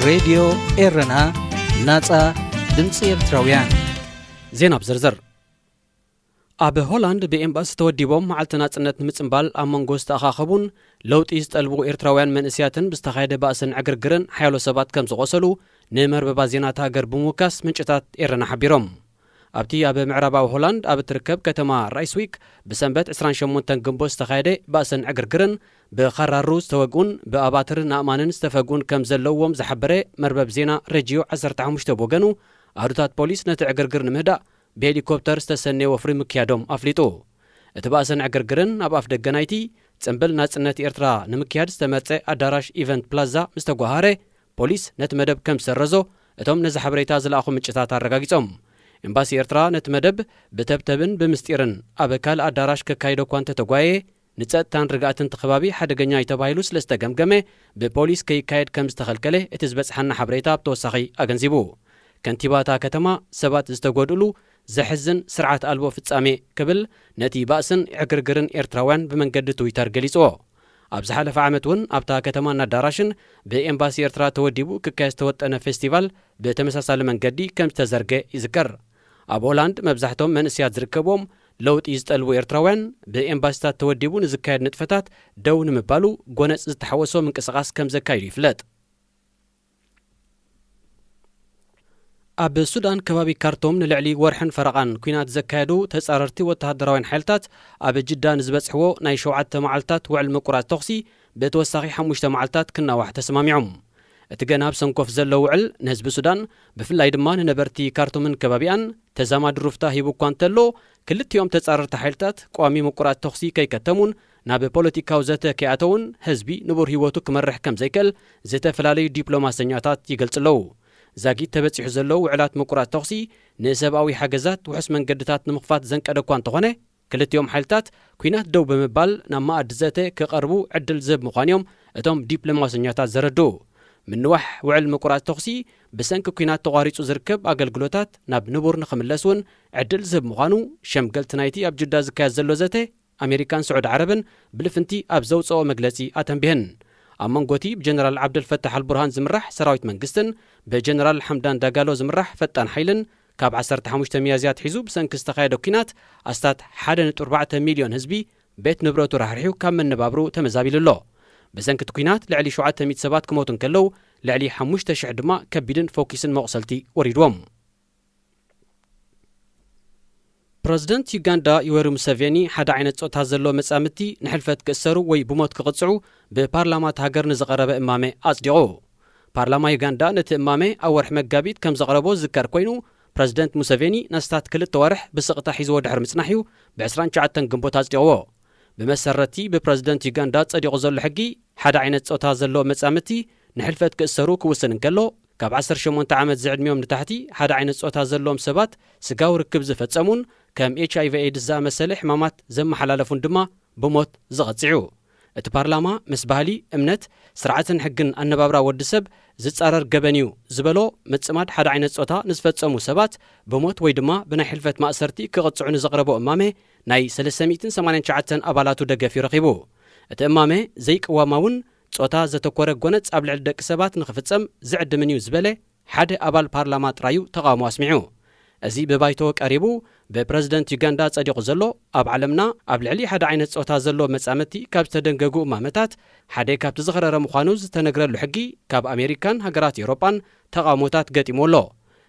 ሬድዮ ኤረና፣ ናጻ ድምጺ ኤርትራውያን። ዜና ብዝርዝር። ኣብ ሆላንድ ብኤምባሲ ተወዲቦም መዓልቲ ናጽነት ንምጽንባል ኣብ መንጎ ዝተኣኻኸቡን ለውጢ ዝጠልቡ ኤርትራውያን መንእስያትን ብዝተኻየደ ባእስን ዕግርግርን ሓያሎ ሰባት ከም ዝቖሰሉ ንመርበባት ዜና እታ ሃገር ብምውካስ ምንጭታት ኤረና ሓቢሮም። ኣብቲ ኣብ ምዕራባዊ ሆላንድ ኣብ እትርከብ ከተማ ራይስዊክ ብሰንበት ዕስራን ሸሞንተን ግንቦት ዝተኻየደ ባእስን ዕግርግርን ብኻራሩ ዝተወግኡን ብኣባትርን ኣእማንን ዝተፈግኡን ከም ዘለውዎም ዝሓበረ መርበብ ዜና ሬጅዮ ዓሰርተ ሓሙሽተ ብወገኑ፣ ኣሃዱታት ፖሊስ ነቲ ዕግርግር ንምህዳእ ብሄሊኮፕተር ዝተሰነየ ወፍሪ ምክያዶም ኣፍሊጡ። እቲ ባእስን ዕግርግርን ኣብ ኣፍ ደገ ናይቲ ጽምብል ናጽነት ኤርትራ ንምክያድ ዝተመርጸ ኣዳራሽ ኢቨንት ፕላዛ ምስ ተጓሃረ፣ ፖሊስ ነቲ መደብ ከም ዝሰረዞ እቶም ነዚ ሓበሬታ ዝለኣኹ ምንጭታት ኣረጋጊጾም። ኤምባሲ ኤርትራ ነቲ መደብ ብተብተብን ብምስጢርን ኣብ ካልእ ኣዳራሽ ከካይዶ እኳ እንተተጓየየ፣ ንጸጥታን ርግኣትን እቲ ከባቢ ሓደገኛ እዩ ተባሂሉ ስለ ዝተገምገመ፣ ብፖሊስ ከይካየድ ከም ዝተኸልከለ እቲ ዝበጽሓና ሓበሬታ ብተወሳኺ ኣገንዚቡ። ከንቲባ እታ ከተማ፣ ሰባት ዝተጎድእሉ ዘሕዝን ስርዓት ኣልቦ ፍጻሜ ክብል ነቲ ባእስን ዕግርግርን ኤርትራውያን ብመንገዲ ትዊተር ገሊጽዎ። ኣብ ዝሓለፈ ዓመት እውን ኣብታ ከተማን ኣዳራሽን ብኤምባሲ ኤርትራ ተወዲቡ ክካየድ ዝተወጠነ ፌስቲቫል ብተመሳሳሊ መንገዲ ከም ዝተዘርገ ይዝከር። ኣብ ሆላንድ መብዛሕቶም መንእስያት ዝርከብዎም ለውጢ ዝጠልቡ ኤርትራውያን ብኤምባሲታት ተወዲቡ ንዝካየድ ንጥፈታት ደው ንምባሉ ጎነጽ ዝተሓወሶ ምንቅስቓስ ከም ዘካይዱ ይፍለጥ። ኣብ ሱዳን ከባቢ ካርቱም ንልዕሊ ወርሕን ፈረቓን ኲናት ዘካየዱ ተጻረርቲ ወተሃደራውያን ሓይልታት ኣብ ጅዳ ንዝበጽሕዎ ናይ ሸውዓተ መዓልታት ውዕል ምቁራጽ ተኹሲ ብተወሳኺ ሓሙሽተ መዓልታት ክናዋሕ ተሰማሚዖም። እቲ ገና ኣብ ሰንኮፍ ዘሎ ውዕል ንህዝቢ ሱዳን ብፍላይ ድማ ንነበርቲ ካርቱምን ከባቢኣን ተዛማዲ ሩፍታ ሂቡ እኳ እንተሎ፣ ክልቲኦም ተጻረርቲ ሓይልታት ቋሚ ምቁራጽ ተኹሲ ከይከተሙን ናብ ፖለቲካዊ ዘተ ከይኣተውን ህዝቢ ንቡር ህይወቱ ክመርሕ ከም ዘይክእል ዝተፈላለዩ ዲፕሎማሰኛታት ይገልጹ ኣለዉ። ዛጊት ተበጺሑ ዘሎ ውዕላት ምቁራጽ ተኹሲ ንሰብኣዊ ሓገዛት ውሑስ መንገድታት ንምኽፋት ዘንቀደ እኳ እንተኾነ፣ ክልቲኦም ሓይልታት ኲናት ደው ብምባል ናብ መኣዲ ዘተ ክቐርቡ ዕድል ዝህብ ምዃኑ እዮም እቶም ዲፕሎማሰኛታት ዘረድኡ። ምንዋሕ ውዕል ምቁራጽ ተኹሲ ብሰንኪ ኲናት ተቋሪጹ ዝርከብ ኣገልግሎታት ናብ ንቡር ንኽምለስ እውን ዕድል ዝህብ ምዃኑ ሸምገልቲ ናይቲ ኣብ ጅዳ ዝካየድ ዘሎ ዘተ ኣሜሪካን ስዑዲ ዓረብን ብልፍንቲ ኣብ ዘውፅኦ መግለፂ ኣተንቢህን። ኣብ መንጎ እቲ ብጀነራል ዓብደልፈታሕ ኣልቡርሃን ዝምራሕ ሰራዊት መንግስትን ብጀነራል ሓምዳን ዳጋሎ ዝምራሕ ፈጣን ሓይልን ካብ ዓሰርተ ሓሙሽተ ሚያዝያ ኣትሒዙ ብሰንኪ ዝተኻየደ ኲናት ኣስታት ሓደ ነጥቢ ኣርባዕተ ሚልዮን ህዝቢ ቤት ንብረቱ ራሕሪሑ ካብ መነባብሩ ተመዛቢሉ ኣሎ። ብሰንኪ እቲ ኲናት ልዕሊ ሸውዓተ ሚእቲ ሰባት ክሞቱ እንከለዉ፣ ልዕሊ ሓሙሽተ ሽሕ ድማ ከቢድን ፎኪስን መቑሰልቲ ወሪድዎም። ፕረዚደንት ዩጋንዳ ዩወሪ ሙሰቬኒ ሓደ ዓይነት ጾታ ዘለዎ መጻምድቲ ንሕልፈት ክእሰሩ ወይ ብሞት ክቕጽዑ ብፓርላማ እታ ሃገር ንዝቐረበ እማመ ኣጽዲቑ። ፓርላማ ዩጋንዳ ነቲ እማመ ኣብ ወርሒ መጋቢት ከም ዘቕረቦ ዝዝከር ኮይኑ፣ ፕረዚደንት ሙሰቬኒ ነስታት ክልተ ወርሕ ብስቕታ ሒዝዎ ድሕሪ ምጽናሕ እዩ ብ ዕስራን ትሽዓተን ግንቦት ኣጽዲቕዎ። ብመሰረቲ ብፕረዚደንት ዩጋንዳ ጸዲቑ ዘሎ ሕጊ፣ ሓደ ዓይነት ጾታ ዘለዎ መጻምድቲ ንሕልፈት ክእሰሩ ክውስን እንከሎ፣ ካብ ዓሰርተ ሸሞንተ ዓመት ዝዕድሚኦም ንታሕቲ ሓደ ዓይነት ጾታ ዘለዎም ሰባት ስጋዊ ርክብ ዝፈጸሙን ከም ኤች ኣይ ቪ ኤድስ ዝኣመሰለ ሕማማት ዘመሓላለፉን ድማ ብሞት ዝቐጽዕ እዩ። እቲ ፓርላማ ምስ ባህሊ፣ እምነት፣ ስርዓትን ሕግን ኣነባብራ ወዲ ሰብ ዝጻረር ገበን እዩ ዝበሎ ምጽማድ ሓደ ዓይነት ጾታ ንዝፈጸሙ ሰባት ብሞት ወይ ድማ ብናይ ሕልፈት ማእሰርቲ ክቕጽዑ ንዘቕረቦ እማመ ናይ ሰለስተ ሚእትን ሰማንያን ትሽዓተን ኣባላቱ ደገፍ እዩ ረኺቡ። እቲ እማመ ዘይቅዋማውን ጾታ ዘተኮረ ጎነጽ ኣብ ልዕሊ ደቂ ሰባት ንኽፍጸም ዝዕድምን እዩ ዝበለ ሓደ ኣባል ፓርላማ ጥራዩ ተቓውሞ ኣስሚዑ። እዚ ብባይቶ ቀሪቡ ብፕረዚደንት ዩጋንዳ ጸዲቑ ዘሎ፣ ኣብ ዓለምና ኣብ ልዕሊ ሓደ ዓይነት ጾታ ዘሎ መጻምድቲ ካብ ዝተደንገጉ እማመታት ሓደ ካብቲ ዝኸረረ ምዃኑ ዝተነግረሉ ሕጊ፣ ካብ ኣሜሪካን ሃገራት ኤውሮጳን ተቓውሞታት ገጢሙ ኣሎ።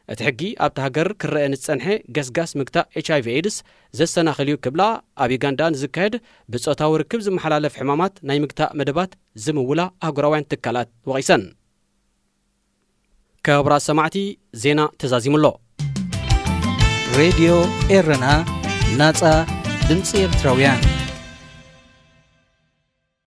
እቲ ሕጊ ኣብቲ ሃገር ክረአ ንዝጸንሐ ገስጋስ ምግታእ ኤች ኣይ ቪ ኤድስ ዘሰናኽል እዩ ክብላ፣ ኣብ ዩጋንዳ ንዝካየድ ብጾታዊ ርክብ ዝመሓላለፍ ሕማማት ናይ ምግታእ መደባት ዝምውላ ኣህጉራውያን ትካላት ወቒሰን። ክቡራት ሰማዕቲ፣ ዜና ተዛዚሙ ኣሎ። ሬድዮ ኤረና፣ ናጻ ድምጺ ኤርትራውያን።